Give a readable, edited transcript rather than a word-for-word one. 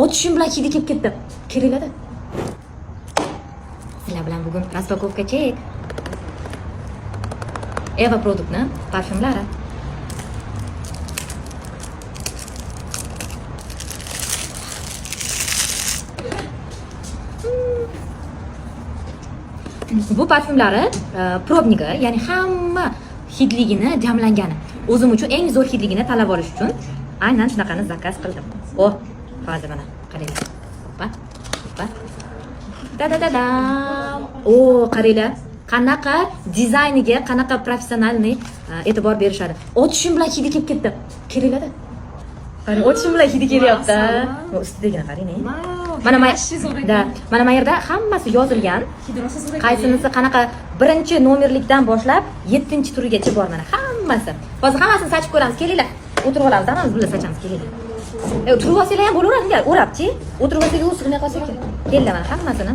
Otishim bilan hidi kelib ketdi. Kelinglar. Sizlar bilan bugun распаковка чек. Eva Productni parfyumlari. Bu parfyumlari пробник i, ya'ni hamma hidligini jamlangani. O'zim uchun eng zo'r hidligini tanlab olish uchun aynan shunaqani заказ qildim. Oh, hozir mana qaranglar. Hoppa, hoppa. Da da da da. O, qaranglar. Qanaqa dizayniga, qanaqa профессиональный e'tibor berishadi. Otishim bilan hidi kelib ketdi. Kelinglar. Qarang, otishim bilan hidi kelyapti. Bu ustidagini qarang. Mana Вообще zo'r ekan. Да, mana bu yerda hammasi yozilgan. Hidi rosa zo'r ekan. Qaysinisi qanaqa, birinchi nomerlikdan boshlab yettinchi turigacha bor, mana hammasi. Hozir hammasini sachib ko'ramiz. Kelinglar. O'tirib olamiz, hammamiz birga sachamiz, kelinglar. Turib olsanglar ham bo'laveradi, o'rabchi. O'tirib olsak, u sig'may qolsa kerak. Kelinglar, mana hammasini.